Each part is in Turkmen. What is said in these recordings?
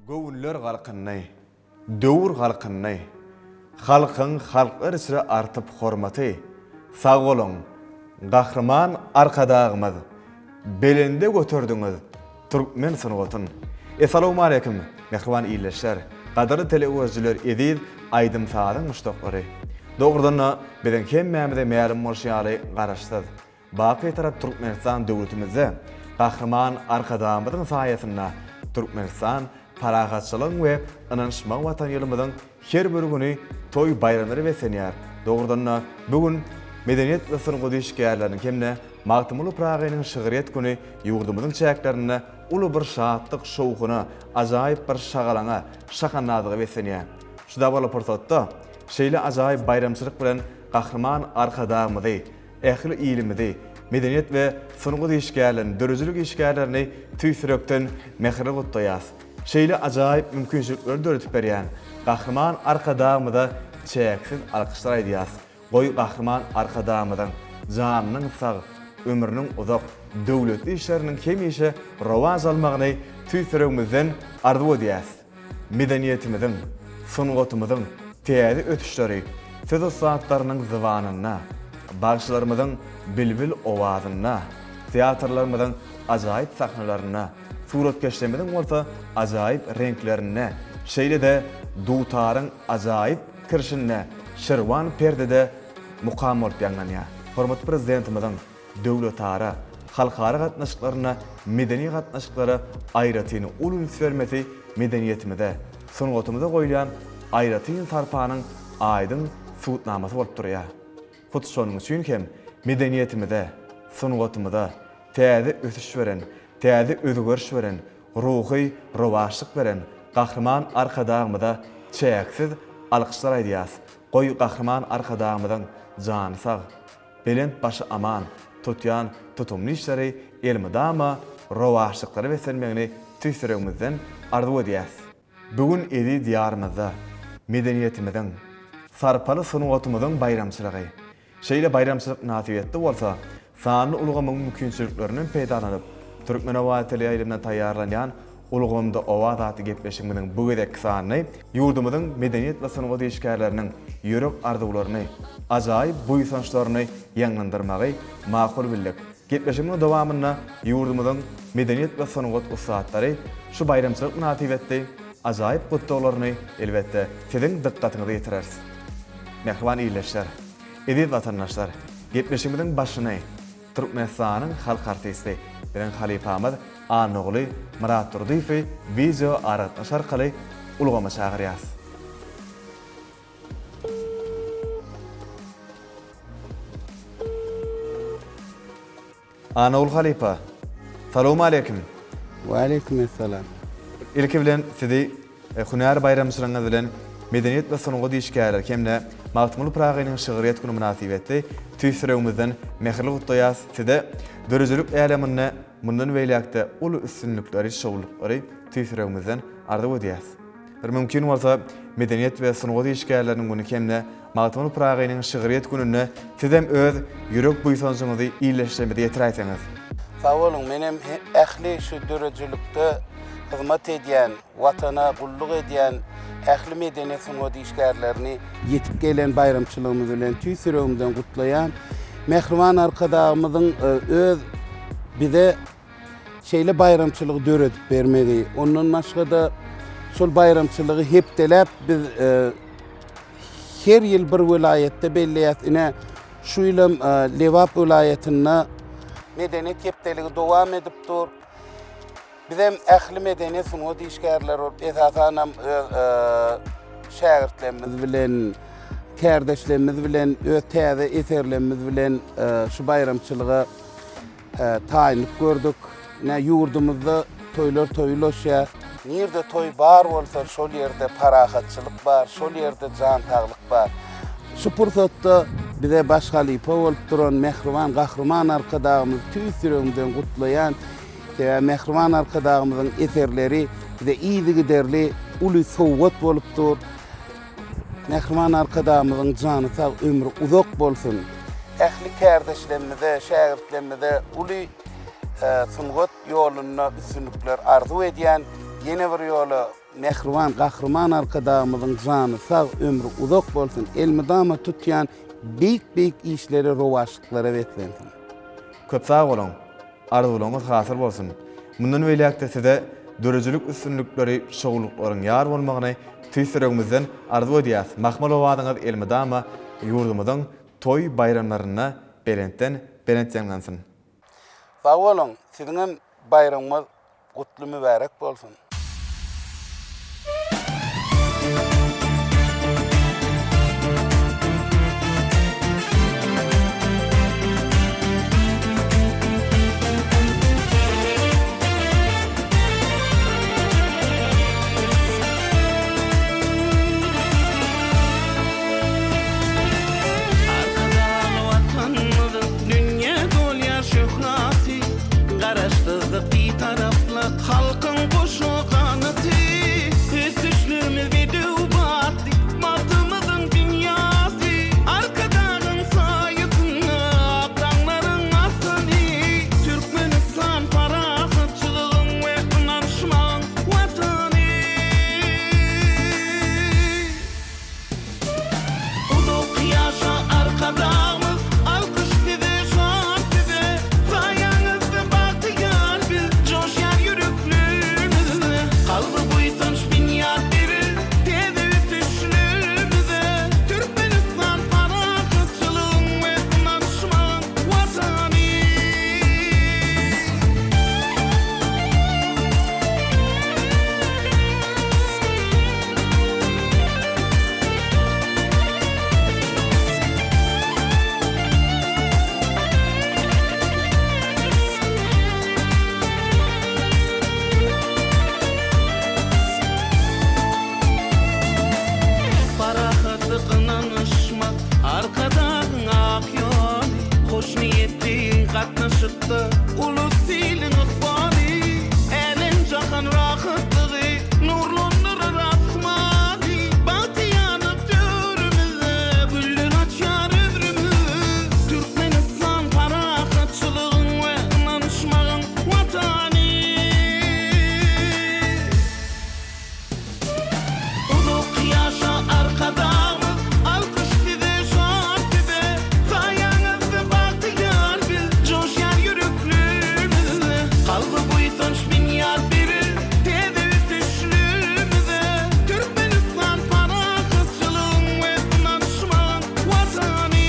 Göwünler galkyndy, döwür galkyndy, Halkyň halklar içre artyp hormaty. Sag boluň, Gahryman Arkadagymyz, Belende göterdiňiz türkmen sungatyn. Essalawmaleýkim, mähriban ildeşler, gadyrly telegörüjiler, eziz aýdym-sazyň muşdaklary! Dogrudan-da, biziň hemmämize mälim bolşy ýaly, Garaşsyz, Baky Bitarap Türkmenistan döwletimizde Gahryman Arkadagymyzyň saýasynda Türkmenistan parahatçylygyň we ynanyşmagyň Watany ýylymyzyň her bir güni toý-baýramlara beslenýär. Dogrudan-da, bu gün Medeniýet we sungat işgärleriniň hem-de Magtymguly Pyragynyň şygryýet güni ýurdumyzyň çäklerinde uly bir şatlyk-şowhuna, ajaýyp bir şagalaňa, şahandazlyga beslenýär. Şu dabaraly pursatda şeýle ajaýyp baýramçylyk bilen Gahryman Arkadagymyzy, ähli ilimizi, medeniýet we sungat işgärlerini, döredijilik işgärlerini tüýs ýürekden mähirli gutlaýarys. Şeýle ajaýyp mümkinçilikleri döredip berýän Gahryman Arkadagymyza çäksiz alkyşlar aýdýarys. Goý, Gahryman Arkadagymyzyň janynyň sag, ömrüniň uzak, döwletli işleriniň hemişe rowaç almagyny tüýs ýüregimizden arzuw edýäris. Medeniýetimiziň, sungatymyzyň täze ösüşleri söz ussatlarynyň zybanynda, bagşylarymyzyň bilbil owazynda, teatrlarymyzyň ajaýyp sahnalarynda, suratkeşlerimiziň bolsa ajaýyp reňklerinde, şeýle-de dutaryň ajaýyp kirşinde, şirwan perdede mukam bolup ýaňlanýar. Hormatly Prezidentimiziň döwletara, halkara gatnaşyklarynda medeni gatnaşyklara aýratyn uly üns bermesi medeniýetimize, sungatymyza goýulýan aýratyn sarpanyň aýdyň subutnamasy bolup durýar. Hut şonuň üçin hem medeniýetimize, sungatymyza täze ösüş beren, täze özgeriş beren, ruhy rowaçlyk beren Gahryman Arkadagymyza çäksiz alkyşlar aýdýarys. Goý, Gahryman Arkadagymyzyň jany sag, belent başy aman, tutýan tutumly işleri elmydama rowaçlyklara beslenmegini tüýs ýüregimizden arzuw edýäris. Bu gün eziz Diýarymyzda medeniýetimiziň, sarpaly sungatymyzyň baýramçylygy. Şeýle baýramçylyk mynasybetli bolsa, sanly ulgamyň mümkinçiliklerinden peýdalanyp, Türkmenoba teleýaýlymynda taýýarlanýan Ulgamda owaz atly gepleşigimiziň bu gezekki sanyny ýurdumyzyň medeniýet we sungat işgärleriniň ýürek arzuwlaryny, ajaýyp buýsançlaryny ýaňlandyrmagy makul bildik. Gepleşigimiziň dowamynda ýurdumyzyň medeniýet we sungat ussatlary şu baýramçylyk mynasybetli ajaýyp gutlaglaryny, elbetde, siziň dykgatyňyza ýetireris. Mähriban ildeşler, eziz watandaşlar, gepleşigimiziň başyny Türkmenistanyň halk artisti, biziň halypamyz Annaguly Myratdurdyýewi wideo aragatnaşyk arkaly ulgama çagyrýarys. Annaguly halypa, salowmaleýkim! Waleýkim essalam. Ilki bilen sizi Hünär baýramçylygyňyz bilen Medeniýet we sungat işgärleri hem-de Magtymguly Pyragynyň şygryýet güni mynasybetli tüýs ýüregimizden mähirli gutlaýarys. Size döredijilik äleminde mundan beýläk-de uly üstünlikleri, şowlulyklary tüýs ýüregimizden arzuw edýäris. Bir mümkin bolsa, Medeniýet we sungat işgärleriniň güni hem-de Magtymguly Pyragynyň şygryýet gününde sizem öz ýürek buýsanjyňyzy ildeşlerimize ýetiräýseňiz. Sag boluň, menem ähli şu döredijilikde hyzmat edýän, Watana gulluk edýän ähli medeniýet-sungat işgärlerini ýetip gelen baýramçylygymyz bilen tüýs ýüregimden gutlaýan. Mähriban Arkadagymyzyň öz bize şeýle baýramçylygy döredip bermegi, ondan başga-da şol baýramçylygy hepdeläp biz her ýyl bir welaýatda belleýäris. Ine, şu ýylam Lebap welaýatynda Medeniýet hepdeligi dowam edip dur. Bizem ähli medeniýet sungat işgärleri bolup, esasanam öz şägirtlerimiz bilen, kärdeşlerimiz bilen, öz täze eserlerimiz bilen şu baýramçylyga taýynlyk gördük. Ine, ýurdumyzda toýlar toý ulaşýar. Nirde toý bar bolsa, şol ýerde parahatçylyk bar, şol ýerde jan saglyk bar. Şu pursatda bize baş halypa bolup duran mähriban Gahryman Arkadagymyzy tüýs ýüregimden gutlaýan. Sebäbi mähriban Arkadagymyzyň eserleri bize yzygiderli uly sowgat bolup dur. Mähriban Arkadagymyzyň jany sag, ömri uzak bolsun! Ähli kärdeşlerimize, şägirtlerimize uly sungat ýolunda üstünlikler arzuw edýän. Ýene bir ýola mähriban Gahryman Arkadagymyzyň jany sag, ömri uzak bolsun, elmydama tutýan beýik-beýik işleri rowaçlyklara beslensin. Köp sag boluň! Arzuwlaryňyz hasyl bolsun! Mundan beýläk-de size döredijilik üstünlikleri, şowlulyklaryň ýar bolmagyny tüýs ýüregimizden arzuw edýäs. Mahmal owazyňyz elmydama ýurdumyzyň toý baýramlarynda belentden belent ýaňlansyn! Sag boluň, siziňem baýramyňyz gutly mübärek bolsun! Arkadag Watanymyzyň dünýä dolýar şöhraty, Garaşsyzlyk, Bitaraplyk halkyň goşa ganaty. Ösüşlerimiz bedew batly, bagtymyzyň binýady. Arkadagyň saýasynda ak daňlaryň atany. Türkmenistan parahatçylygyň we ynanyşmagyň Watany. Uzak ýaşa Arkadagymyz Alkyş size şan size Saýaňyzda bagtyýar biz Joşýar ýüreklerimiz Kalba buýsanç binýat berer Täze ösüşlerimize Türkmenistan parahatçylygyň we ynanyşmagyň Watany. Parahatlyk, ynanyşmak, Arkadagyň ak ýoly, hoşniýetli gatnaşykda ulus-iliň ykbaly, älem-jahan rahatlygy nurlandyrar asmany. Bagtyýarlyk döwrümizde güller açýar ömrümiz. Türkmenistan parahatçylygyň we ynanyşmagyň Watany. Uzak ýaşa Arkadagymyz Alkyş size şan size Saýaňyzda bagtyýar biz Joşýar ýüreklerimiz Kalba buýsanç binýat berer Täze ösüşlerimize Türkmenistan parahatçylygyň we ynanyşmagyň Watany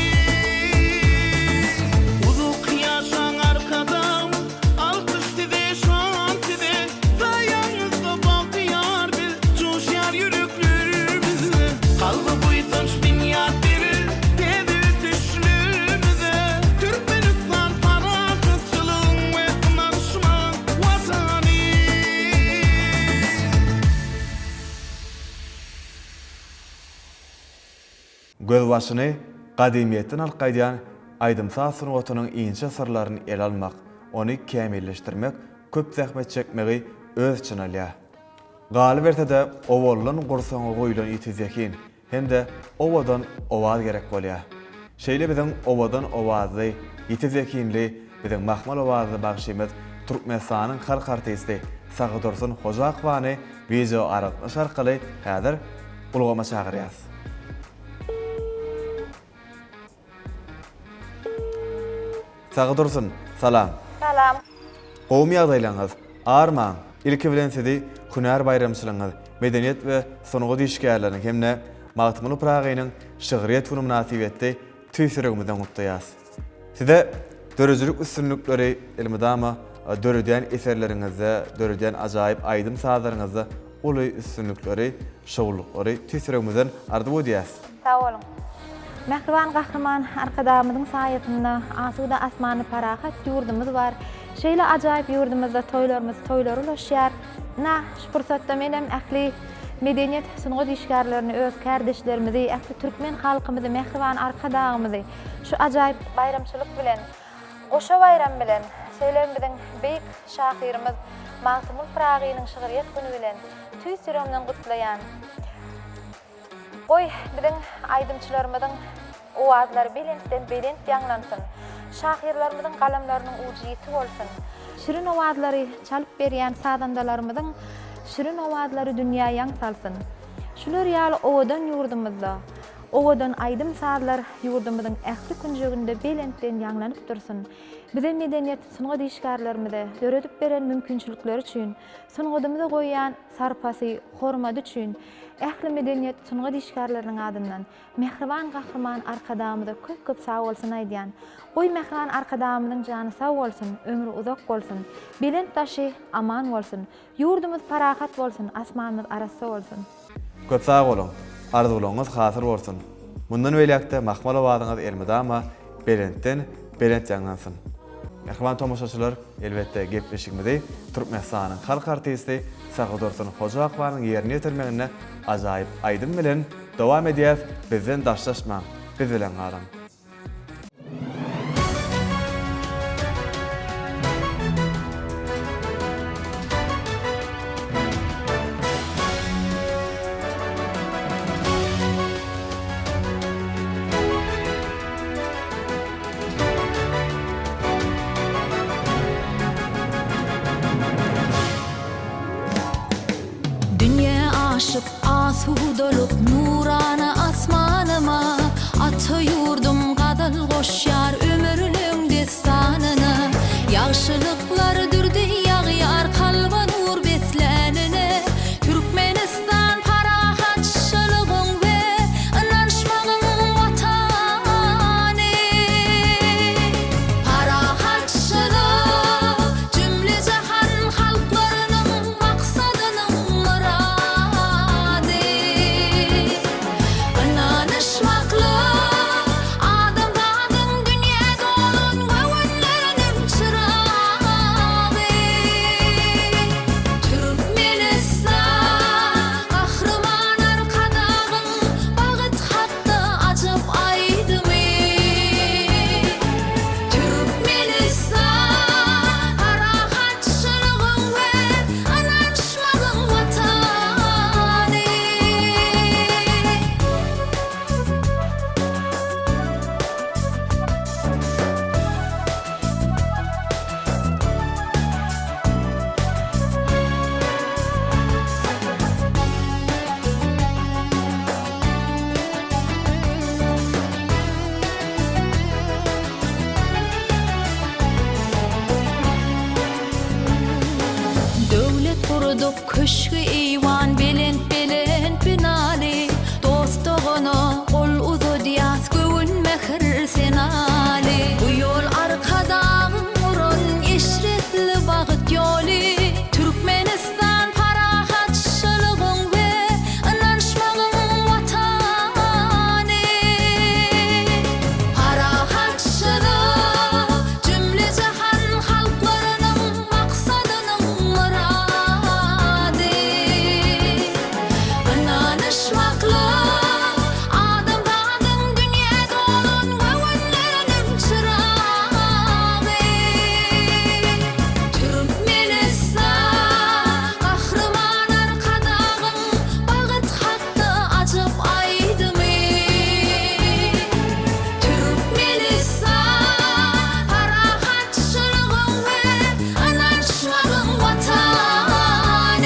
Uzak ýaşaň Arkadagymyz Alkyş size şan size Saýaňyzda bagtyýar biz, Joşýar ýüreklerimiz. Kalba buýsanç binýat berer, Täze ösüşlerimize. Türkmenistan parahatçylygyň we ynanyşmagyň Watany. Gözbaşyny gadymyýetden alyp gaýdýan aýdym-saz sungatynyň inçe syrlaryny ele almak, ony kämilleşdirmek köp zähmet çekmegi öz içine alýar. Galyberse-de, owaldan gursagyňa guýlan ýiti zehin hem-de owadan owaz gerek bolýar. Şeýle biziň owadan owazly, ýiti zehinli, biziň mahmal owazly bagşymyz Türkmenistanyň halk artisti Sahydursun Hojakowany wideoaragatnaşyk arkaly häzir ulgama çagyrýas. Sagdursun, salam. Salam. Gowumy ýagdaýlaryňyz? Armaň! Ilki bilen sizi hünär baýramçylygyňyz, Medeniýet we sungat işgärleriniň hem-de Magtymguly Pyragynyň şygryýet güni mynasybetli tüýs ýüregimizden gutlaýas. Size döredijilik üstünlikleri elmydama döredýän eserleriňizde, döredýän ajaýyp aýdym-sazlaryňyzda uly üstünlikleri, şowlulyklary tüýs ýüregimizden arzuw edýäs. Sag boluň. Mähriban Gahryman Arkadagymyzyň saýasynda asuda asmanly parahat ýurdumyz bar. Şeýle ajaýyp ýurdumyzda toýlarymyz toýlara ulaşýar. Ynha, şu pursatda menem ähli medeniýet, sungat işgärlerini, öz kärdeşlerimizi, ähli türkmen halkymyzy, mähriban Arkadagymyzy şu ajaýyp baýramçylyk bilen, Goşa baýram bilen, şeýle hem biziň beýik şahyrymyz Magtymguly Pyragynyň şygryýet güni bilen tüýs ýüregimden gutlaýan. Goý, biziň aýdymçylarymyzyň owazlary belentden belent ýaňlansyn! Şahyrlarymyzyň galamlarynyň ujy ýiti bolsun! Şirin owazlary çalyp berýän sazandalarymyzyň. Şirin owazlary dünýä ýaň salsyn! Şular ýaly owadan ýurdumyzda owadan aýdym-sazlar ýurdumyzyň ähli künjeginde belentden ýaňlanyp dursun! Bize medeniýet, sungat işgärlerimize döredip beren mümkinçilikleri üçin, sungadymyza goýýan sarpasy, hormady üçin ähli medeniýet, sungat işgärleriniň adyndan Mähriban Gahryman Arkadagymyza köp-köp sagbolsun aýdýan. Goý Mähriban Arkadagymyzyň jany sag bolsun, ömri uzak bolsun, belent daşy aman bolsun, ýurdumyz parahat bolsun, asmanymyz arassa bolsun. Köp sag boluň! Arzuwlaryňyz hasyl bolsun! Mundan beýläk-de mahmal owazyňyz elmydama belentden belent ýaňlansyn! Mähriban tomaşaçylar, elbetde gepleşigimizi Türkmenistanyň halk artisti Sahydursun Hojakowanyň ýerine ýetirmeginde ajaýyp aýdym bilen dowam edýäs, bizden daşlaşmaň, biz bilen galyň! Dünýä aşyp asudalyk nurana asmanyma Ata ýurdum gazal goşýar ömürleň dessanyna Ýagşylyklar dürdi ýagýar kalba nur beslänine Türkmenistan parahatçylygyň we ynanyşmagyň Watany. Parahatçylyk jümle-jahan halklarynyň maksadynyň myrady. Ynanyşmaklyk adamzadyň dünýä dolan göwünleriniň çyragy. Türkmenistan Gahryman Arkadagyň Bagyt hakda ajap aýdymy. Türkmenistan parahatçylygyň we ynanyşmagyň Watany. Döwlet gurduk köşgi-eýwan belent-belent binaly, Dost-dogana gol uzadýas göwün mähir senaly. Bu ýol Arkadagyň guran eşretli bagt ýoly, Türkmenistan parahatçylygyň we ynanyşmagyň Watany. Parahatçylyk jümle-jahan halklarynyň maksadynyň myrady. Ynanyşmaklyk adamzadyň dünýä dolan göwünleriniň çyragy. Türkmenistan Gahryman Arkadagyň Bagyt hakda ajap aýdymy. Türkmenistan parahatçylygyň we ynanyşmagyň Watany.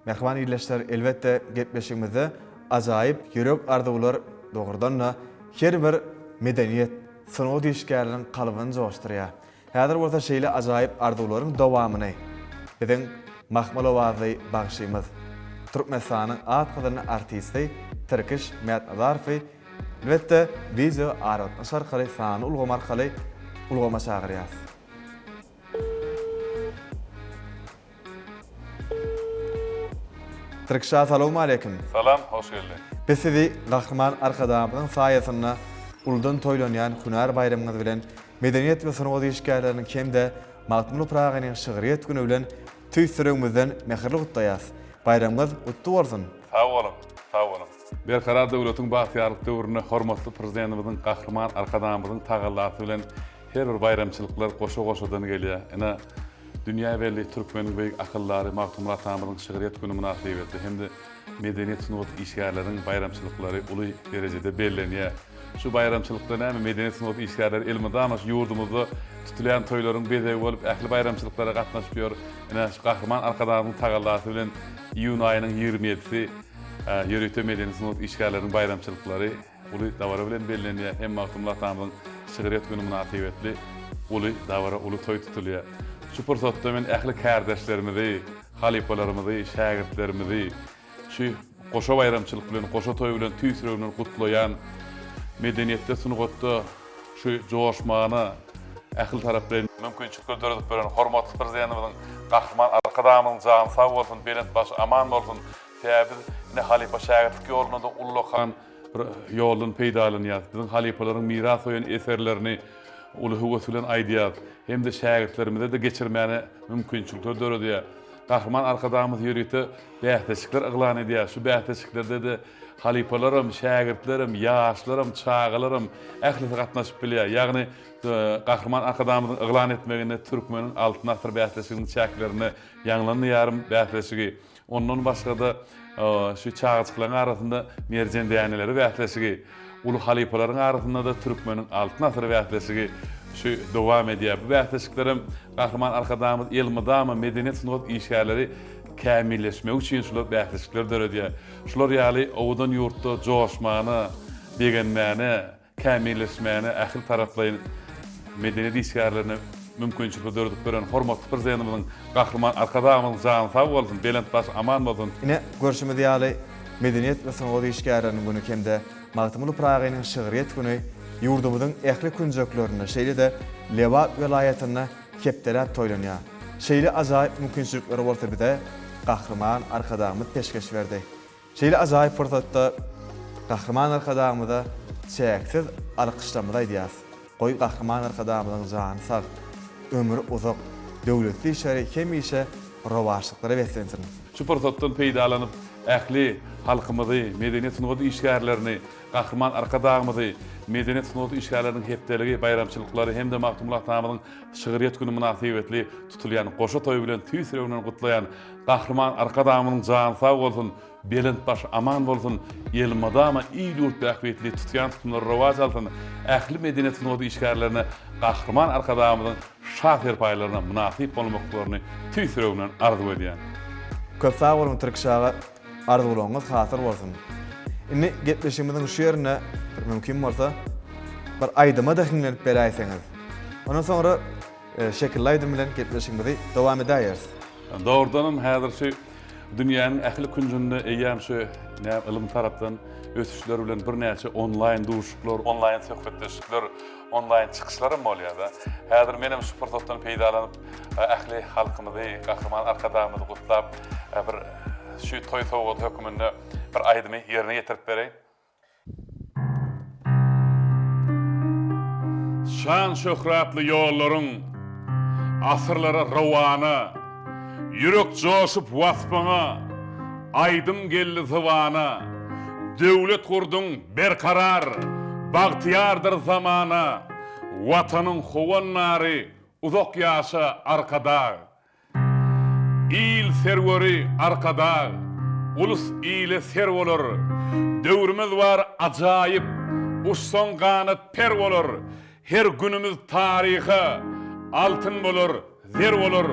Mähriban ildeşler, elbetde gepleşigimizde ajaýyp ýürek arzuwlar dogrudan-da her bir medeniýet, sungat işgäriniň kalbyny joşdurýar. Häzir bolsa şeýle ajaýyp arzuwlaryň dowamyny biziň mahmal owazly bagşymyz, Türkmenistanyň at gazanan artisti Tirkiş Mätnazarowy elbetde wideo aragatnaşyk arkaly sanly ulgam arkaly ulgama çagyrýas. Tirkiş aga salowmaleýkim. Salam, hoş geldiň. Biz sizi Gahryman Arkadagymyzyň saýasynda uludan toýlanýan hünär baýramyňyz bilen Medeniýet we sungat işgärleriniň hem-de Magtymguly Pyragynyň şygryýet güni bilen tüýs ýüregimizden mähirli gutlaýas. Baýramyňyz gutly bolsun! Sag boluň, sag boluň. Berkarar döwletiň bagtyýarlyk döwründe hormatly Prezidentimiziň Gahryman Arkadagymyzyň tagallasy bilen her bir baýramçylyklar goşa-goşadan gelýär. Ine, dünýä belli türkmeniň beýik akyldary Magtymguly atamyzyň şygryýet güni mynasybetli hem-de medeniýet-sungat işgärleriniň baýramçylyklary uly derejede bellenýär. Şu baýramçylykda näme medeniýet sungat işgärleri elmydama şu ýurdumyzda tutulýan toýlaryň bezegi bolup ähli baýramçylyklara gatnaşyp ýör. Ine şu Gahryman Arkadagymyzyň tagallasy bilen iýun aýynyň 27-si ýörite medeniýet sungat işgärleriniň baýramçylyklary uly dabara bilen bellenýär. Hem Magtymguly atamyzyň şygryýet güni mynasybetli uly dabara, uly toý tutulýar. Şu pursatda men ähli kärdeşlerimizi, halypalarymyzy, şägirtlerimizi, Şu goşa baýramçylyk bilen, goşa toý bilen tüýs ýüregimden gutlaýan. Medeniýetde, sungatda şu joşmana ähli taraplaýyn mümkinçilikleri döredip beren hormatly Prezidentimiziň, Gahryman Arkadagymyzyň jany sag bolsun, belent başy aman bolsun! Sebäbi biz ine halypa-şägirtlik ýolunda-da ullakan bir ýoldan peýdalanýarys. Biziň halypalaryň miras goýan eserlerini uly höwes bilen aýdýarys hem-de şägirtlerimize-de geçirmäne mümkinçilikler döredýär. Gahryman Arkadagymyz ýörite bäsleşikler yglan edýär. Şu bäsleşiklerde-de halypalaram, şägirtlerem, ýaşlaram, çagalaram ählisi gatnaşyp bilýär. Ýagny Gahryman Arkadagymyzyň yglan etmeginde Türkmeniň Altyn asyry bäsleşiginiň çäklerinde Ýaňlandy ýarym bäsleşigi. Ondan başga-da, şu çagajyklaryň arasynda Merjen däneleri bäsleşigi, uly halypalaryň arasynda-da Türkmeniň Altyn asyry bäsleşigi şu dowam edýär. Bu bäsleşiklerem Gahryman Arkadagymyz elmydama medeniýet-sungat işgärleri kämilleşmegi üçin şular bäsleşikleri döredýär. Şular ýaly owadan ýurtda joşmana, begenmäne, kämilleşmäne ähli taraplaýyn medeniýet işgärlerine mümkinçilikleri döredip beren hormatly Prezidentimiziň, Gahryman Arkadagymyzyň jany sag bolsun, belent başy aman bolsun! Ine, görşümiz ýaly, Medeniýet we sungat işgärleriniň güni hem-de Magtymguly Pyragynyň şygryýet güni ýurdumyzyň ähli künjeklerinde, şeýle-de Lebap welaýatynda hepdeläp toýlanýar. Şeýle ajaýyp mümkinçilikleri bolsa bize Gahryman Arkadagymyz peşgeş berdi. Şeýle ajaýyp pursatda Gahryman Arkadagymyza çäksiz alkyşlarymyzy aýdýarys. Goý, Gahryman Arkadagymyzyň jany sag, ömri uzak, döwletli işleri hemişe rowaçlyklara beslensin! Şu pursatdan peýdalanyp, ähli halkymyzy, medeniýet-sungat işgärlerini Gahryman Arkadagymyzy Medeniýet-sungat işgärleriniň hepdeligi baýramçylyklary hem-de Magtymguly atamyzyň şygryýet güni mynasybetli tutulýan goşa toýy bilen tüýs ýüregimden gutlaýan. Gahryman Arkadagymyzyň jany sag bolsun, belent başy aman bolsun, elmydama il-ýurt bähbitli tutýan tutumlary rowaç alsyn, ähli medeniýet-sungat işgärlerine Gahryman Arkadagymyzyň Şa serpaýlaryna mynasyp bolmaklaryny tüýs ýüregimden arzuw edýän. Köp sag boluň Tirkiş aga. Arzuwlaryňyz hasyl bolsun. Indi gepleşigimiziň şu ýerinde bir mümkin bolsa bir aýdyma-da hiňlenip beräýseňiz. Ondan soňra şekilli aýdym bilen gepleşigimizi dowam edäýeris. Dogrudanam häzir şu dünýäniň ähli künjünde eýýäm şu näme ylym tarapdan ösüşler bilen birnäçe onlaýn duşuşyklar, onlaýn söhbetdeşlikler, onlaýn çykyşlaram bolýar-da. Häzir menem şu pursatdan peýdalanyp ähli halkymyzy, Gahryman Arkadagymyzy gutlap bir şu toý sowgady höküminde bir aýdymy ýerine ýetirip bereýin. Şan-şöhratly ýollaryň asyrlara rowana, Ýürek joşup waspyňa, aýdym geldi zybana. Döwlet gurduň berkarar, bagtyýardyr zamana, Watanyň howandary, uzak ýaşa, Arkadag! Il serweri Arkadag, ulus ile ser bolar. Döwrümiz bar ajaýyp, uçsaň ganat per bolar. Her günümiz taryha altyn bolar, zer bolar.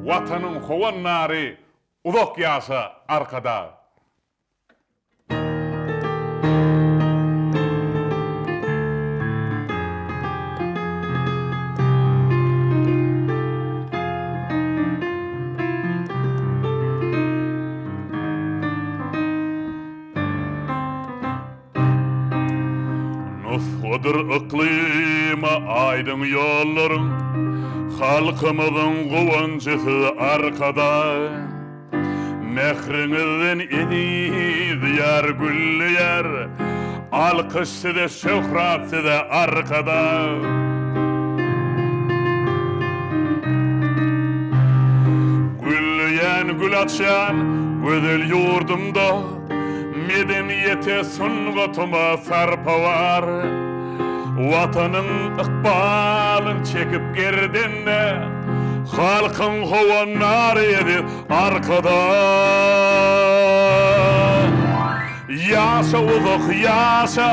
Watanyň howandary, uzak ýaşa Arkadag! Nusgadyr yklyma aýdyň ýollaryň, Halkymyzyň guwanjy siz Arkadag. Mähriňizden eziz ýar gülleýär, Alkyş size, şöhrat size, Arkadag! Gülleýän, gül açýan gözel ýurdumda, Medeniýete, sungatyma sarpa bar. Watanyň ykbalyn çekip gerdende, Halkyň howandary eziz Arkadag! Ýaşa uzak ýaşa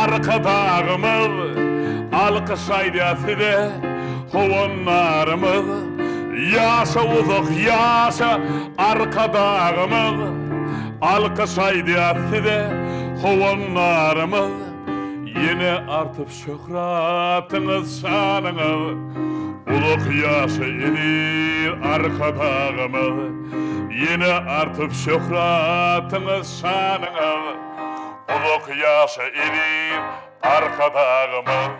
Arkadagymyz Alkyş aýdýar size howandarymyz Ýaşa uzak ýaşa Arkadagymyz Alkyş aýdýar size howandarymyz Ýene artyp şöhratyňyz şanyňyz Uzak ýaşa eziz Arkadagymyz Ýene artyp şöhratyňyz şanyňyz Uzak ýaşa eziz Arkadagymyz.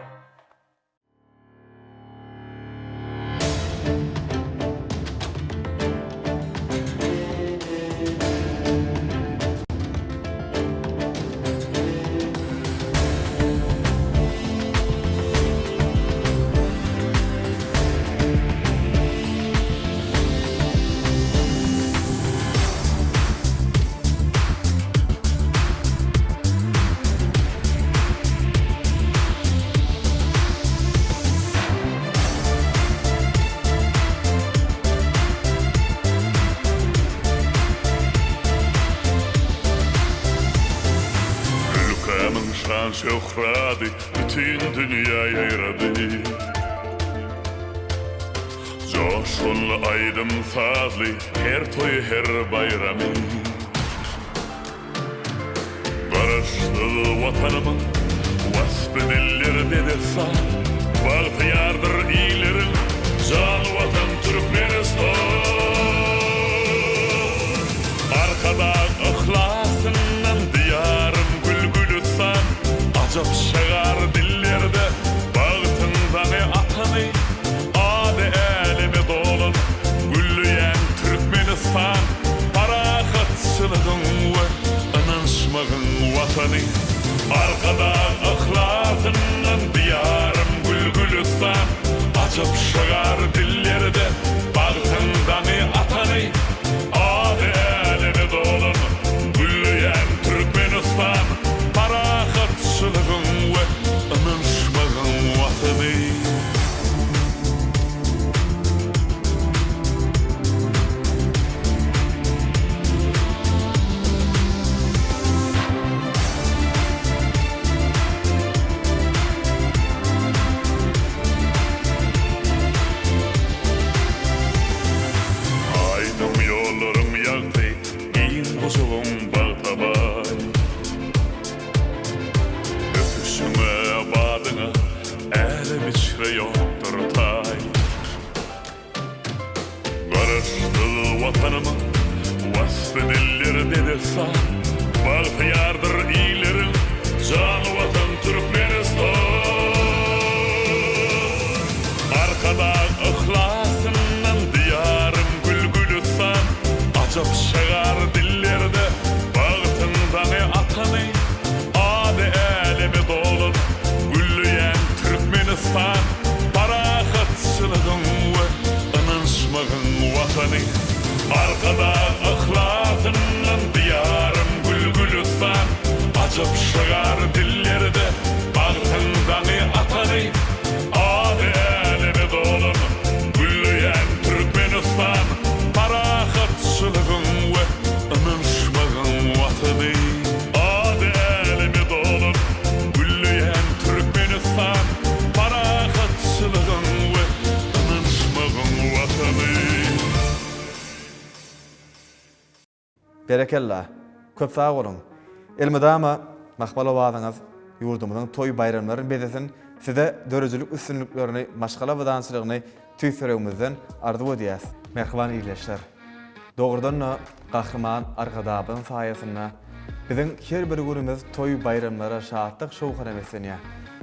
Ülkämiň şan-şöhrady bütin dünýä ýaýrady. Joşgunly aýdym-sazly her toýy, her baýramy. Garaşsyz Watanymyň waspy dillerde dessan, Bagtyýardyr illeriň jan Watan Türkmenistan. Arkadag yhlasyndan Diýarym gül-gülistan, Ajap şygar dillerde bagtyň daňy atany, Ady äleme dolan gülleýän Türkmenistan, parahatçylygyň we ynanyşmagyň Watany. Arkadag yhlasyndan Diýarym gül-gülistan, Ajap şygar dillerde bagtyň daňy atany, Ady äleme dolan gülleýän Türkmenistan, parahatçylygyň we ynanyşmagyň Watany. Aýdyň ýollaryň ýagty, giň gujagyň bagta baý. Ösüşiňe, badyňa älem içre ýokdur taý. Garaşsyz Watanymyň waspy dillerde dessan, Bagtyýardyr illeriň jan Watan Türkmenistan. Arkadag yhlasyndan Diýarym gül-gülistan, Ajap şygar dillerde bagtyň daňy atany, Ady äleme dolan gülleýän Türkmenistan, Parahatçylygyň we ynanyşmagyň Watany. Arkadag yhlasyndan Diýarym gül-gülistan, Ajap şygar dillerde bagtyň daňy atany, Ady äleme dolan gülleýän Türkmenistan, Parahatçylygyň we ynanyşmagyň Watany. Ady äleme dolan gülleýän Türkmenistan, Parahatçylygyň we ynanyşmagyň Watany. Berekella! Köp sag boluň! Elmydama mahmal owazyňyz ýurdumyzyň toý-baýramlaryny bezesin, size döredijilik üstünliklerini, maşgala abadançylygyny tüýs ýüregimizden arzuw edýäs! Mähriban ildeşler! Dogrudan-da, Gahryman Arkadagymyzyň saýasynda biziň her bir günümiz toý-baýramlara, şatlyk-şowhuna beslenýär.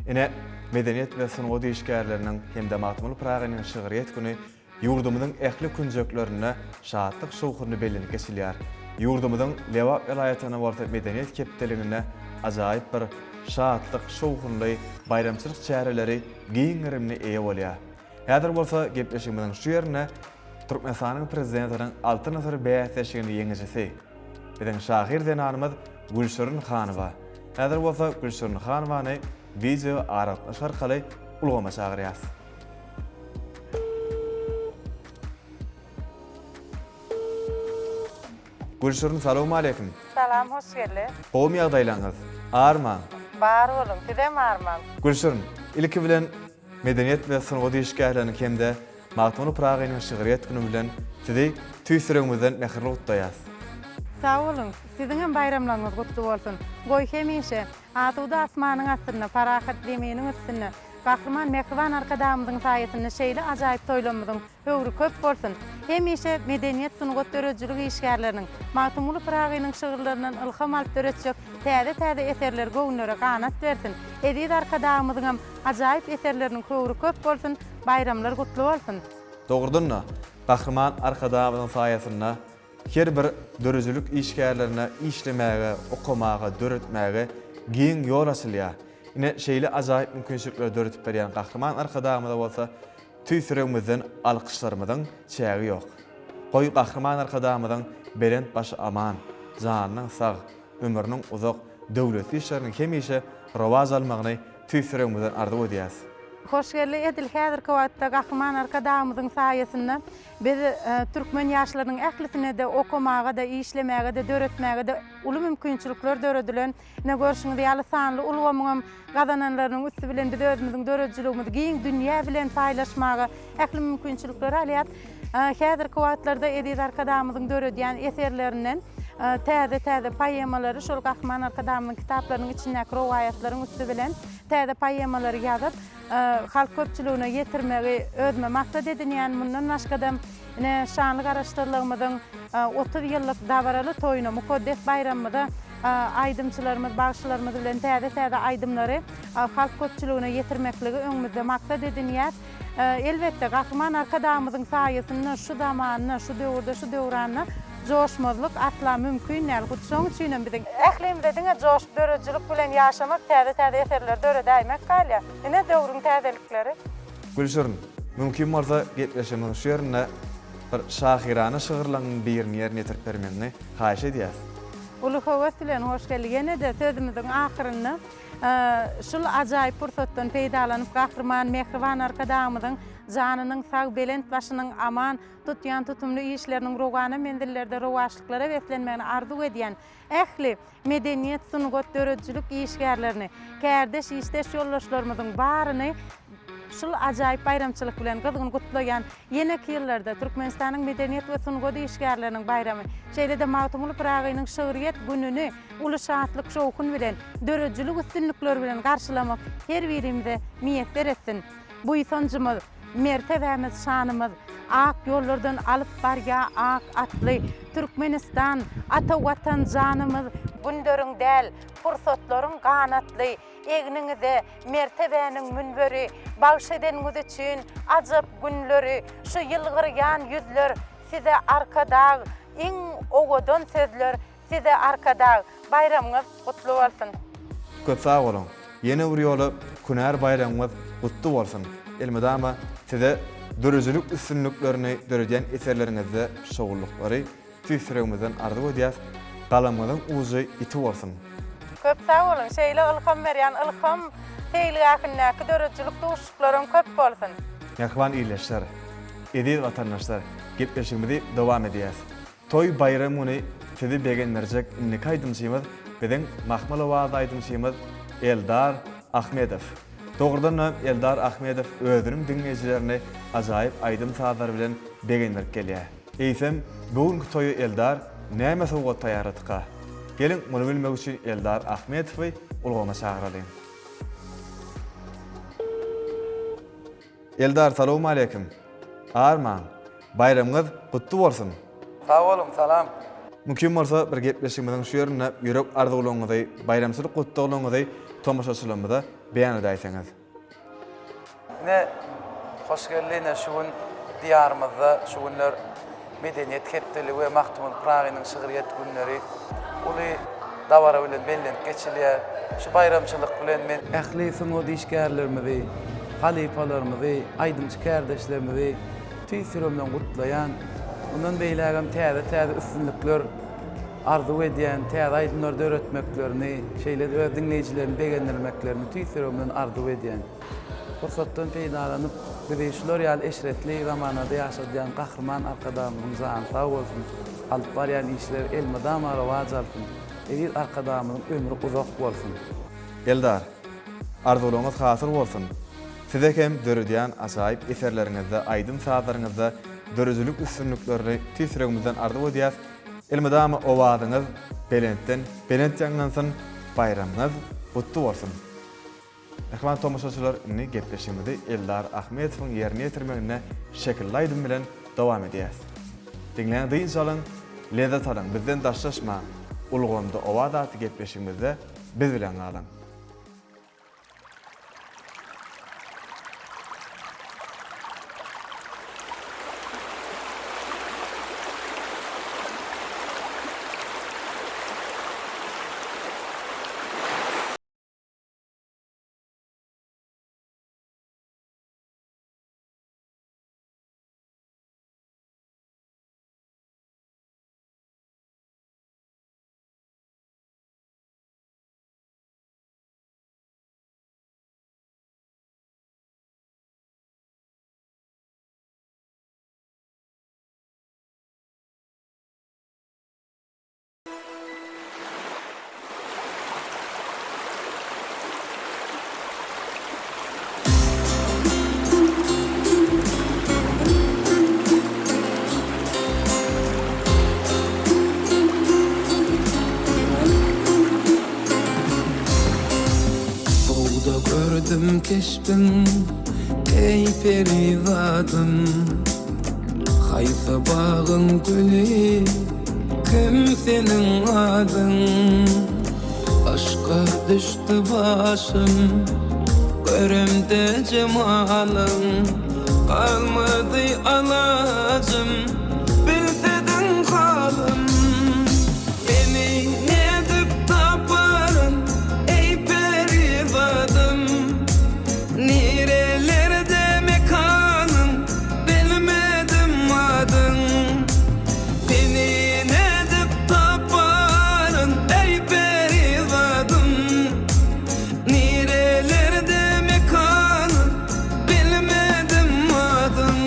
Ine, Medeniýet we sungat işgärleriniň hem-de Magtymguly Pyragynyň şygryýet güni Ýurdumyzyň ähli künjeklerinde şatlyk-şowhunly bellenip geçilýär. Ýurdumyzyň Lebap welaýatynda bolsa Medeniýet hepdeliginde ajaýyp bir şatlyk-şowhunly baýramçylyk çäreleri giň gerimine eýe bolýar. Häzir bolsa gepleşigimiziň şu ýerinde Türkmenistanyň Prezidentiniň Altyn asyr bäsleşiginiň ýeňijisi, biziň şahyr zenanymyz Gülşirin Hanowa. Häzir bolsa Gülşirin Hanowany wideo aragatnaşyk arkaly ulgama çagyrýas. Gülşirin salowmaleýkim. Salam. Salam Hoşgeldi. Gowumy ýagdaýlaňyz? Armaň. Bar boluň, sizem armaň. Gülşirin, ilki bilen Medeniýet we sungat işgärleriniň hem-de Magtymguly Pyragynyň şygryýet güni bilen sizi tüýs ýüregimizden mähirli gutlaýas. Sag boluň, siziňem baýramlaryňyz gutly bolsun! Goý hemişe, asuda asmanyň astynda, parahat zeminiň üstünde, Gahryman mähriban Arkadagymyzyň saýasynda şeýle ajaýyp toýlarymyzyň höwri köp bolsun! Hemişe medeniýet, sungat, döredijilik işgärleriniň Magtymguly Pyragynyň şygyrlaryndan ylham alyp döretjek täze-täze eserleri göwünlere ganat bersin! Eziz Arkadagymyzyňam ajaýyp eserleriniň höwri köp bolsun, baýramlar gutly bolsun! Dogrudan-da, Gahryman Arkadagymyzyň saýasynda her bir döredijilik işgärlerine işlemäge, okamaga, döretmäge giň ýol açylýar. Ine, şeýle ajaýyp mümkinçilikleri döredip berýän Gahryman Arkadagymyza bolsa tüýs ýüregimizden alkyşlarymyzyň çägi ýok. Goý, Gahryman Arkadagymyzyň belent başy aman, janynyň sag, ömrüniň uzak, döwletli işleriniň hemişe rowaç almagyny tüýs ýüregimizden arzuw edýäs. Hoş geldi edil häzirki wagtda Gahryman Arkadagymyzyň saýasynda biz türkmen ýaşlarynyň ählisine-de okamaga-da, işlemäge-de, döretmäge-de uly mümkinçilikler döredilen. Ine görşüňiz ýaly sanly ulgamyňam gazananlarynyň üsti bilen biz özümiziň döredijiligimizi giň dünýä bilen paýlaşmaga ähli mümkinçilikleri alýarys. Häzirki wagtlarda Eziz Arkadagymyzyň döredýän eserlerinden täze-täze poemalary şol Gahryman Arkadagymyzyň kitaplarynyň içindäki rowaýatlaryň üsti bilen täze poemalary ýazyp, halk köpçüligine ýetirmegi özüme maksat edinýän. Mundan başga-da, ine, şanly Garaşsyzlygymyzyň 30 ýyllyk dabaraly toýuna, mukaddes baýramymyza aýdymçylarymyz, bagşylarymyz bilen täze-täze aýdymlary halk köpçüligine ýetirmekligi öňümizde maksat edinýäs. Elbetde, Gahryman Arkadagymyzyň saýasynda şu zamanda, şu döwürde, şu döwranda joşmazlyk asla mümkin däl. Hut şoň üçinem biziň. Ählimize diňe joşup döredijilik bilen ýaşamak, täze-täze eserleri döredäýmek galýar. Ine, döwrüň täzelikleri. Gülşirin, mümkin bolsa gepleşigimiziň şu ýerinde bir şahyrana şygyrlaryňyň birini ýerine ýetirip bermegiňi haýyş edýäs. Uly höwes bilen hoş geldi. Ýene-de sözümiziň ahyrynda Şul ajaýyp pursatdan peýdalanyp Gahryman mähriban Arkadagymyzyň janynyň sag, belent başynyň aman, tutýan tutumly işleriniň rowana menzillerde rowaçlyklara beslenmegini arzuw edýän ähli medeniýet, sungat, döredijilik işgärlerini, kärdeş, işdeş ýoldaşlarymyzyň baryny şul ajaýyp baýramçylyk bilen gyzgyn gutlaýan. Ýeneki ýyllarda Türkmenistanyň Medeniýet we sungat işgärleriniň baýramy, şeýle-de Magtymguly Pyragynyň şygryýet gününi uly şatlyk-şowhun bilen, döredijilik üstünlikleri bilen garşylamak her birimize miýesser etsin! Buýsanjymyz, mertebämiz, şanymyz, ak ýollardan alyp barýa ak atly Türkmenistan, ata Watan janymyz, günleriň däl, pursatlaryň ganatly Egniňize mertebäniň münberi, Bagş edeniňiz üçin ajap günleri, Şu ýylgyrýan ýüzler size Arkadag, Iň owadan sözler size Arkadag! Baýramyňyz gutly bolsun! Köp sag boluň! Ýene bir ýola hünär baýramyňyz gutly bolsun! Elmydama size döredijilik üstünliklerini döredýän eserleriňizde şowlulyklary Tüýs ýüregimizden arzuw edýäs galamyňyzyň ujy ýiti bolsun. Köp sag boluň, şeýle ylham berýän Ylham seýilgähindäki döredijilik duşuşyklaram köp bolsun. Mähriban ildeşler, eziz watandaşlar gepleşigimizi dowam edýäs. Toý baýram güni sizi begendirjek indiki aýdymçymyz biziň mahmal owazly aýdymçymyz Eldar Ahmedow. Dogrudan-da Eldar Ahmedow özüniň diňleýjilerini ajaýyp aýdym-sazlary bilen begendirip gelýär. Eýsem, bu günki toýa Eldar näme sowgat taýýarladyka? Geliň, muny bilmek üçin Eldar Ahmetowy ulgama çagyralyň. Eldar, salowmaleýkim! Armaň! Baýramyňyz gutly bolsun! Sag boluň, salam! Mümkin bolsa, bir gepleşigimiziň şu ýerinde ýürek arzuwlaryňyzy, baýramçylyk gutlaglaryňyzy tomaşaçylarymyza beýan edäýseňiz. Ine, hoş geldi, ine şu gün Diýarymyzda şu günler Medeniýet hepdeligi we Magtymguly Pyragynyň şygryýet günleri uly dabara bilen bellenip geçilýär. Şu baýramçylyk bilen men ähli sungat işgärlerimizi, halypalarymyzy, aýdymçy kärdeşlerimizi tüýs ýüregimden gutlaýan. Mundan beýlägem täze-täze üstünlikler arzuw edýän, täze aýdymlar döretmeklerini, şeýle-de öz diňleýjilerini begendirmeklerini tüýs ýüregimden arzuw edýän. Pursatdan peýdalanyp, bizi şular ýaly eşretli zamanada ýaşadýan Gahryman Arkadagymyzyň jany sag bolsun, alyp barýan işleri elmydama rowaç alsyn! Eziz Arkadagymyzyň ömri uzak bolsun! Eldar, arzuwlaryňyz hasyl bolsun! Size hem döredýän ajaýyp eserleriňizde, aýdym-sazlaryňyzda döredijilik üstünliklerini tüýs ýüregimizden arzuw edýäs. Elmydama owazyňyz belentden belent ýaňlansyn, baýramyňyz gutly bolsun! Mähriban tomaşaçylar, indi gepleşigimizi Eldar Ahmetowyň ýerine ýetirmeginde Şekilli aýdym bilen dowam edýäs. Diňläň dynç alyň, lezzet alyň, bizden daşlaşmaň, Ulgamda owaz atly gepleşigimizde biz bilen galyň. Bugda gördüm keşbiň, eý perizadym. Haýsy bagyň güli, kim seniň adyň? Yşka düşdi başym, göremde jemalyň, Galmady alajym, bilsediň halym. Seni nädip taparyn, eý perizadym? Nirelerde mekanyň, bilmedim adyň. Seni nädip taparyn, eý perizadym? Nirelerde mekanyň, bilmedim adyň.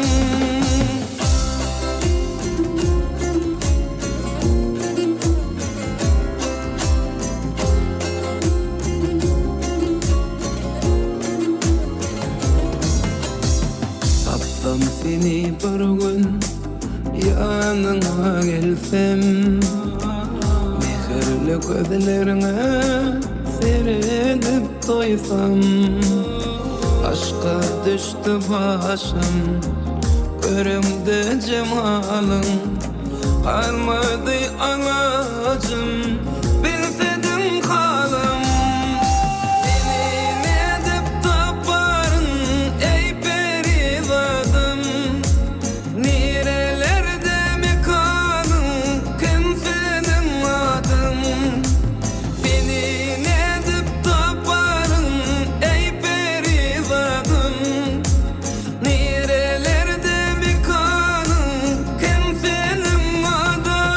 Tapsam seni bir gün ýanyňa gelsem Mähirli gözleriňe seredip doýsam Aşka düşdi başym göreňde jemalyň Galmady alajym, bilsediň halym. Seni nädip taparyn, eý perizadym? Nirelerde mekanyň, kim seniň adyň? Seni nädip taparyn, eý perizadym? Nirelerde mekanyň, kim seniň adyň?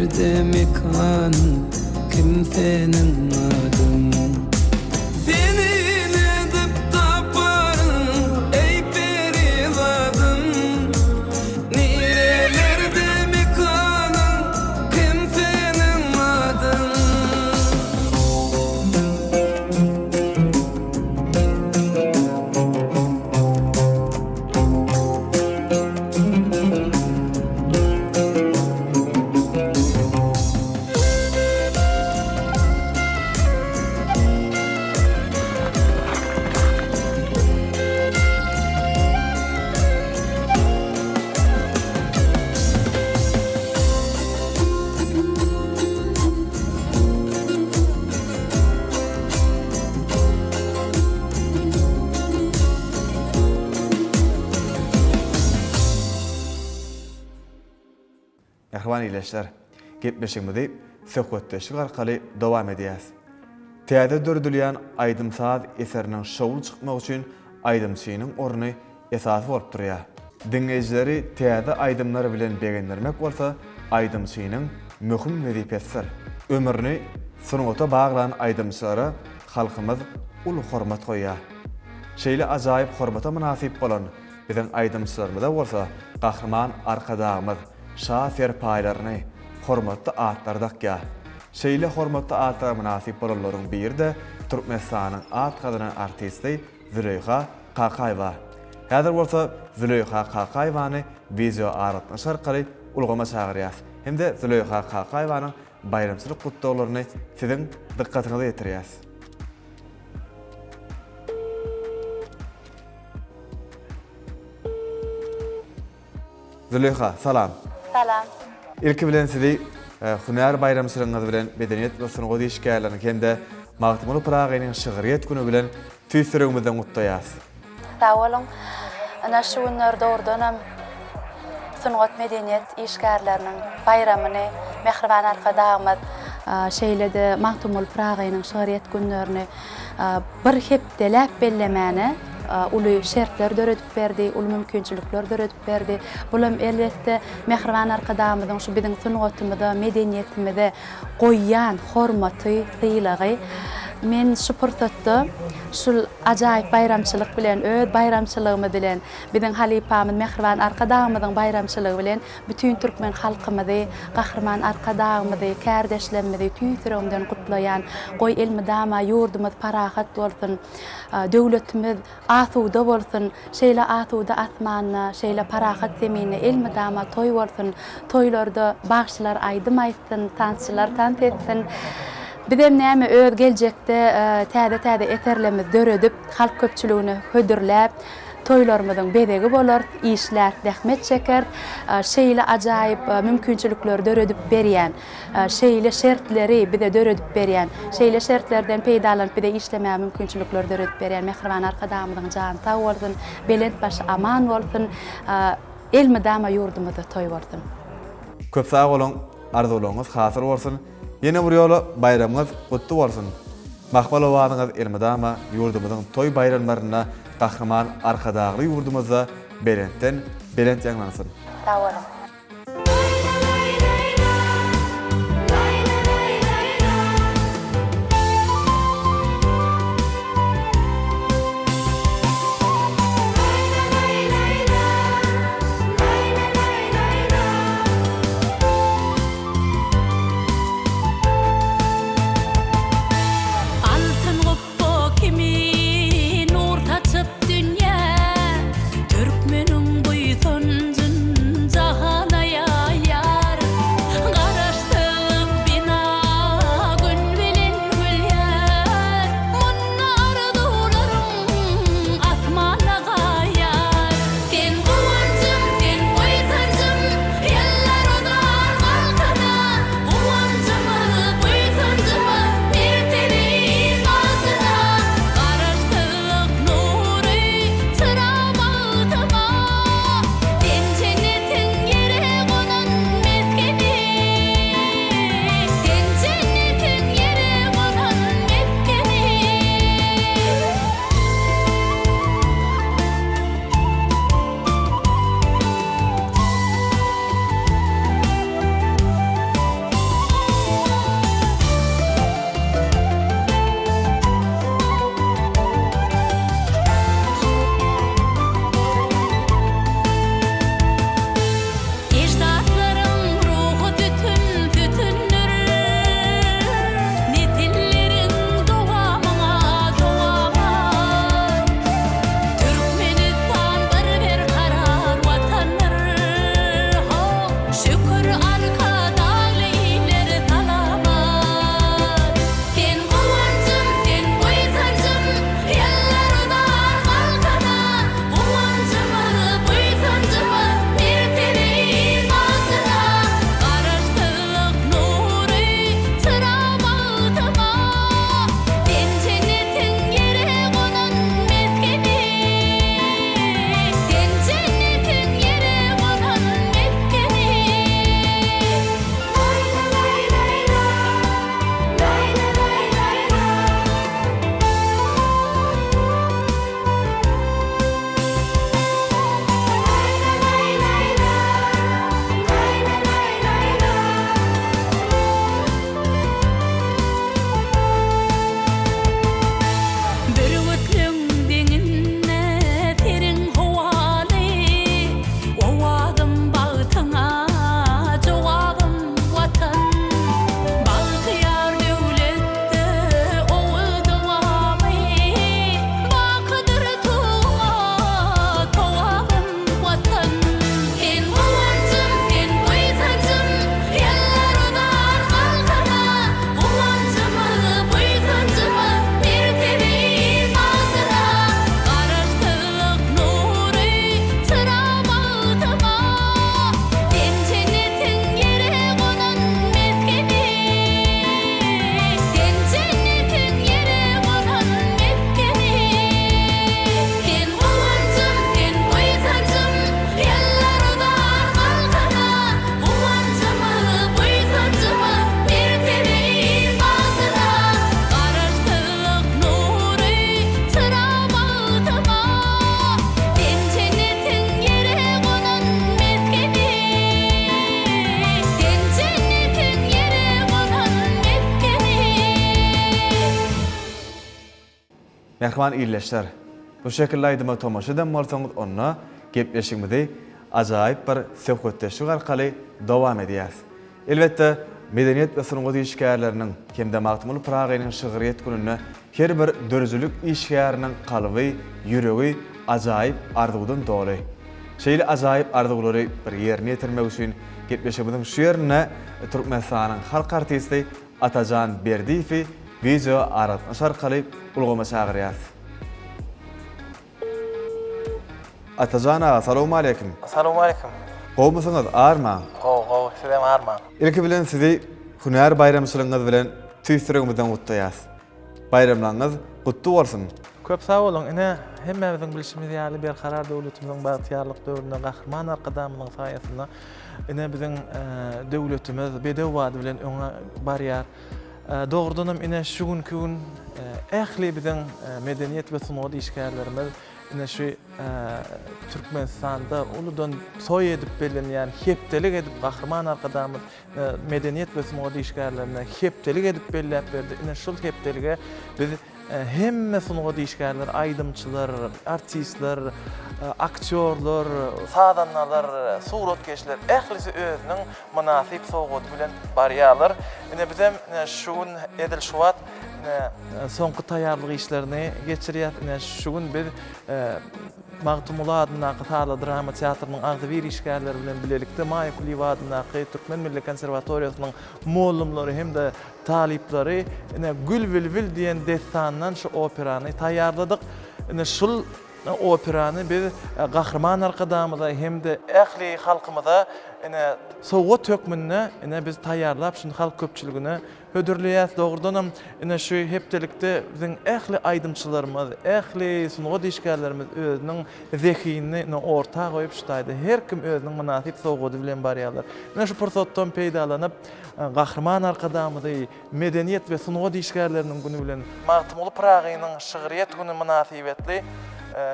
Nirelerde mekanyň, kim seniň adyň? Seni nädip taparyn, eý perizadym? Nirelerde mekanyň, kim seniň adyň? Mähriban ildeşler, gepleşigimizi söhbetdeşlik arkaly dowam edýäs. Täze döredilýän aýdym-saz eseriniň şowly çykmagy üçin aýdymçynyň orny esasy bolup durýar. Diňleýjileri täze aýdymlar bilen begendirmek bolsa aýdymçynyň möhüm wezipesidir. Ömrüni sungata baglan aýdymçylara halkymyz uly hormat goýýar. Şeýle ajaýyp hormata mynasyp bolan biziň aýdymçylarymyza bolsa Gahryman Arkadagymyz şa serpaýlaryny, hormatly atlary dakýar. Şeýle hormatly atlara mynasyp bolanlaryň biri-de Türkmenistanyň at gazanan artisti Züleýha Kakaýewa. Häzir bolsa Züleýha Kakaýewany wideoaragatnaşyk arkaly ulgama çagyrýas hem-de Züleýha Kakaýewanyň baýramçylyk gutlaglaryny siziň dykgatyňyza ýetirýäs. Züleýha, salam. Salam. Ilki bilen sizi hünär baýramçylygyňyz bilen Medeniýet we sungat işgärleriniň hem-de Magtymguly Pyragynyň şygryýet güni bilen tüýs ýüregimizden gutlaýas. Sag boluň. Ynha şu günler dogrudanam sungat medeniýet işgärleriniň baýramyny Mähriban Arkadagymyz, şeýle-de Magtymguly Pyragynyň şygryýet günlerini bir hepdeläp bellemäne uly şertler döredip berdi, uly mümkinçilikler döredip berdi. Bulam elbetde Mähriban Arkadagymyzyň şu biziň sungatymyza, medeniýetimize goýýan hormaty, sylagy. Men şu pursatda şul ajaýyp baýramçylyk bilen, öz baýramçylygymyz bilen, biziň halypamyz Mähriban Arkadagymyzyň baýramçylygy bilen bütin türkmen halkymyzy, Gahryman Arkadagymyzy, kärdeşlerimizi tüýs ýüregimden gutlaýan. Goý elmydama ýurdumyz parahat bolsun, döwletimiz Asuda bolsun, şeýle asuda asmanda, şeýle parahat zeminde elmydama toý bolsun, toýlarda bagşylar aýdym aýtsyn, tansçylar tans etsin. Bizem näme öz geljekde täze-täze eserlerimizi döredip, halk köpçüligine hödürläp, toýlarymyzyň bezegi bolarys, işläris, zähmet çekeris. Şeýle ajaýyp mümkinçilikleri döredip berýän. Şeýle şertleri bize döredip berýän, şeýle şertlerden peýdalanyp bize işlemäge mümkinçilikleri döredip berýän mähriban Arkadagymyzyň jany sag bolsun, belent başy aman bolsun, elmydama ýurdumyzda toý bolsun! Köp sag boluň, arzuwlaryňyz hasyl bolsun, ýene bir ýola baýramyňyz gutly bolsun! Mahmal owazyňyz elmydama ýurdumyzyň toý baýramlarynda Gahryman Arkadagly ýurdumyzda belentden belent ýaňlansyn! Sag boluň! Altyn gupba kimin nur saçyp dünýä, Türkmeniň buýsanjyn jahan. Mähriban ildeşler, bu şekilli aýdyma tomaşa eden bolsaňyz onda gepleşigimizi ajaýyp bir söhbetdeşlik arkaly dowam edýäris. Elbetde, medeniýet we sungat işgärleriniň hem-de Magtymguly Pyragynyň şygryýet gününde her bir döredijilik işgäriniň kalby, ýüregi ajaýyp arzuwdan doly. Şeýle ajaýyp arzuwlary bir ýerine ýetirmek üçin gepleşigimiziň şu ýerinde Türkmenistanyň halk artisti Atajan Berdiýewi wideo aragatnaşyk arkaly ulgama çagyrýarys. Atajan aga salowmaleýkim. Salowmaleýkim. Gowmysyňyz armaň. Gowy gowy sizem armaň. Ilki bilen sizi hünär baýramçylygyňyz bilen tüýs ýüregimizden gutlaýas. Baýramlaryňyz gutly bolsun! Köp sag boluň. Ine, hemmämiziň bilşimiz ýaly, Berkarar döwletimiziň bagtyýarlyk döwründe Gahryman Arkadagymyzyň saýasynda ine biziň döwletimiz bedew bady bilen öňe barýar. Dogrudanam ine şu günki gün ähli biziň medeniýet we sungat işgärlerimiz ine şu Türkmenistanda uludan toý edip bellenýän hepdelik edip Gahryman Arkadagymyz medeniýet we sungat işgärlerine hepdelik edip belläp berdi. Ine şul hepdelige biz Hemme sungat işgärleri, aýdymçylar, artistler, aktýorlar, sazandalar, suratkeşler ählisi özüniň mynasyp sowgady bilen barýarlar. Ine bizem ine şu gün edil şu wagt ine soňky taýýarlyk işlerini geçirýäs. Ine şu gün biz Magtymguly adyndaky sazly drama teatrynyň agzybir işgärleri bilen bilelikde Maýa Kulyýewa adyndaky Türkmen milli konserwatoriýasynyň mugallymlary hem-de Talyplary ine Gül-Bilbil diýen dessandan şu operany taýýarladyk. Ine şul operany biz Gahryman Arkadagymyza hem-de ähli halkymyza ine sowgat hökmünde ine biz taýýarlap şuny halk köpçüligine hödürleýäs. Dogrudanam ine şu hepdelikde biziň ähli aýdymçylarymyz, ähli sungat işgärlerimiz özüniň zehinini ine orta goýup şu taýda her kim özüniň mynasyp sowgady bilen barýarlar. Ine şu pursatdan peýdalanyp Gahryman Arkadagymyzy Medeniýet we sungat işgärleriniň güni bilen, Magtymguly Pyragynyň şygryýet güni mynasybetli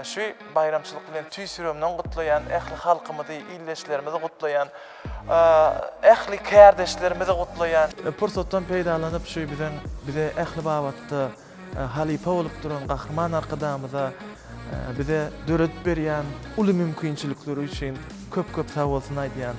şu baýramçylyk bilen tüýs ýüregimden gutlaýan, ähli halkymyzy, ildeşlerimizi gutlaýan, ähli kärdeşlerimizi gutlaýan. Pursatdan peýdalanyp şu biziň bize ähli babatda halypa bolup duran Gahryman Arkadagymyza bize döredip berýän uly mümkinçilikleri üçin köp-köp sagbolsun aýdýan.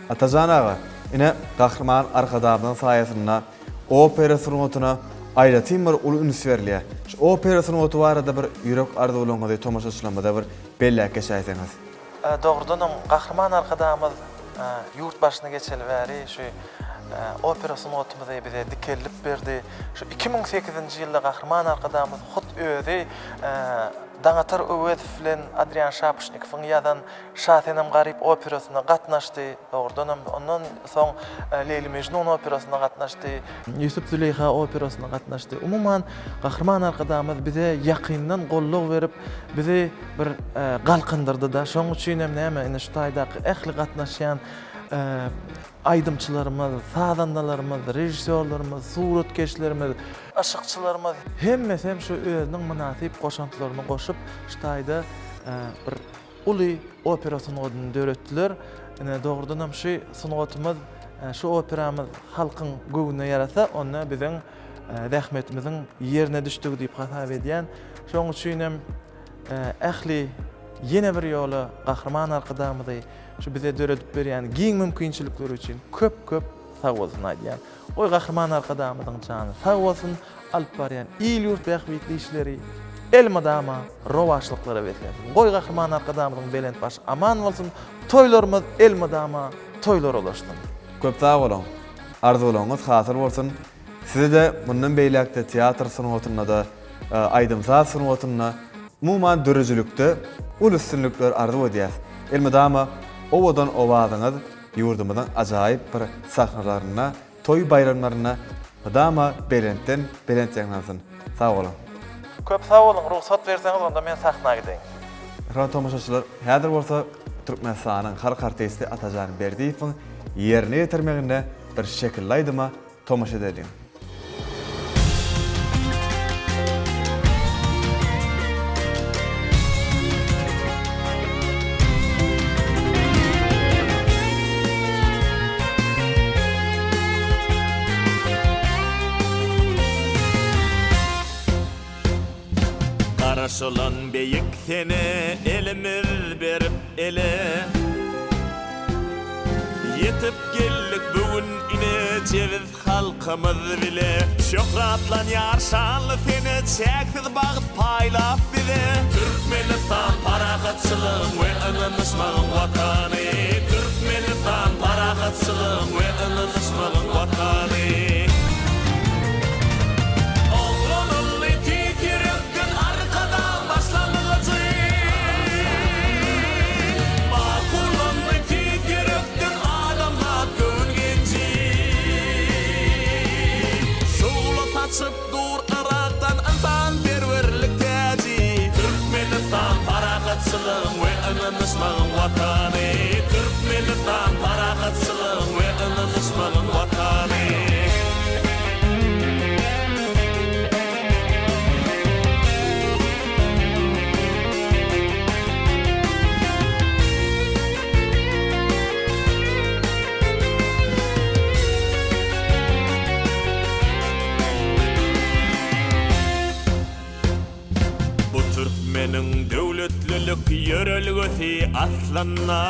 Atajan aga, ine, Gahryman Arkadagymyzyň saýasynda opera sungatyna aýratyn bir uly üns berilýär. Şu opera sungaty barada bir ýürek arzuwlaryňyzy tomaşaçylarymyza bir belläp geçäýseňiz. Dogrudanam, Gahryman Arkadagymyz ýurt başyna geçeli bäri şu opera sungatymyzy bize dikeldip berdi. Şu 2008-nji ýylda Gahryman Arkadagymyz hut özi Daňatar Öwezow bilen Adrian Şapuşnikowyň ýazan Şasenem-Garyp operasyna gatnaşdy. Dogrudanam, ondan soň Leýli-Mejnun operasyna gatnaşdy. Ýusup-Züleýha operasyna gatnaşdy. Umuman, Gahryman Arkadagymyz bize ýakyndan goldaw berip, bizi bir galkyndyrdy-da. Şonuň üçin hem näme, ine şu taýdaky ähli gatnaşýan aýdymçylarymyz, sazandalarymyz, režissýorlarymyz, suratkeşlerimiz, yşykçylarymyz hemmesi hem şu özüniň mynasyp goşantlaryny goşup, şu taýda bir uly opera sungatyny döretdiler. Ine, dogrudanam şu sungatymyz, şu operamyz halkyň göwnüne ýarasa, onda biziň zähmetimiziň ýerine düşdügi diýip hasap edýän. Şonuň üçin hem ähli ýene bir ýola Gahryman Arkadagymyzy şu bize döredip berýän giň mümkinçilikleri üçin köp-köp sagbolsun aýdýan. Goý Gahryman Arkadagymyzyň jany sag bolsun, alyp barýan il-ýurt bähbitli işleri elmydama rowaçlyklara beslensin. Goý Gahryman Arkadagymyzyň belent başy aman bolsun, toýlarymyz elmydama toýlara ulaşsyn. Köp sag boluň. Arzuwlaryňyz hasyl bolsun. Size-de mundan beýläk-de teatr sungatynda-da, aýdym-saz sungatynda, umuman döredijilikde uly üstünlikler arzuw edýäs. Elmydama owadan owazyňyz ýurdumyzyň ajaýyp bir sahnalarynda, toý baýramlarynda mydama belentden belent ýaňlansyn. Sag boluň. Köp sag boluň, rugsat berseňiz onda men sahna gideýin. Mähriban tomaşaçylar, häzir bolsa Türkmenistanyň halk artisti Atajan Berdiýewiň ýerine ýetirmeginde bir şekilli aýdyma tomaşa edeliň. Goşulan beýik sene elimiz berip ele. Ýetip geldik bu gün ine jebiz halkymyz bile. Şöhratlanýar şanly sene çäksiz bagt paýlap bize. Türkmenistan parahatçylygyň we ynanyşmagyň Watany. Türkmenistan parahatçylygyň we ynanyşmagyň Watany. Oglanyldy tüýs ýürekden Arkadag başlangyjy. Makullandy tüýs ýürekden adamzat göwün genji. Şugla saçyp dur Yrakdan ynsanperwerlik täji. Türkmenistan parahatçylygyň we ynanyşmagyň Watany. Türkmenistan parahatçylygyň we ynanyşmagyň Watany. Bu türkmeniň döwletlilik ýörelgesi aslynda.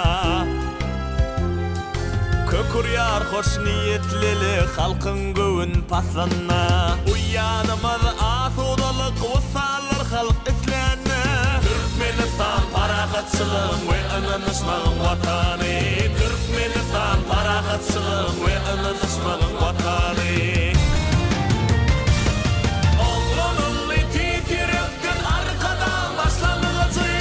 Kök urýar hoşniýetlilik halkyň göwün paslynda. Uýanymyz asudalyk, wysaldyr halk islände. Türkmenistan parahatçylygyň we ynanyşmagyň Watany. Türkmenistan parahatçylygyň we ynanyşmagyň Watany. Oňlanyldy tüýs ýürekden Arkadag başlangyjy.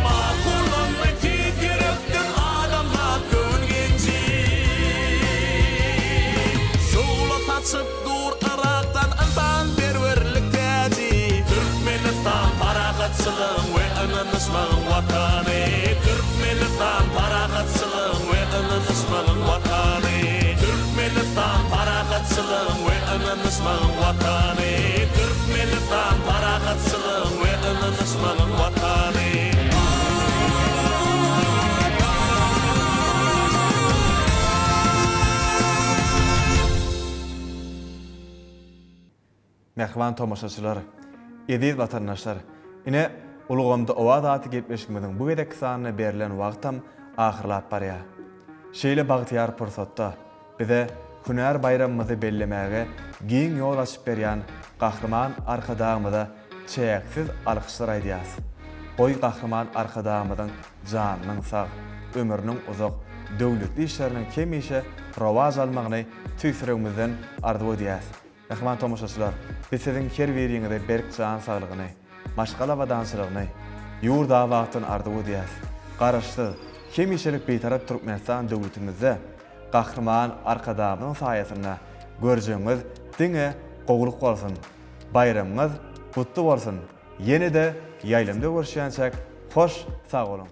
Makullandy tüýs ýürekden adamzat göwün genji. Şugla saçyp dur Yrakdan ynsanperwerlik täji. Türkmenistan parahatçylygyň we ynanyşmagyň Watany. Türkmenistan parahatçylygyň we ynanyşmagyň Watany. Türkmenistan parahatçylygyň we ynanyşmagyň Watany. Türkmenistan parahatçylygyň we ynanyşmagyň Watany. Mähriban tomaşaçylar, eziz watandaşlar, ine, Ulgamda owaz atly gepleşigimiziň bu gezekki sanyna berlen wagtam ahyrlap barýar. Şeýle bagtyýar pursatda bize hünär baýramymyzy bellemäge giň ýol açyp berýän Gahryman Arkadagymyza çäksiz alkyşlar aýdýarys. Goý Gahryman Arkadagymyzyň janynyň sag, ömrüniň uzak, döwletli işleriniň hemişe rowaç almagyny tüýs ýüregimizden arzuw edýäris. Mähriban tomaşaçylar, biz siziň her biriňize berk jan saglygyny, maşgala abadançylygyny, ýurt abatlygyny arzuw edýäris. Garaşsyz, hemişelik Bitarap Türkmenistan döwletimizde Gahryman Arkadagymyzyň saýasynda görjegiňiz diňe gowulyk bolsun! Baýramyňyz gutly bolsun! Ýene-de ýaýlymda görüşýänçäk hoş sag boluň!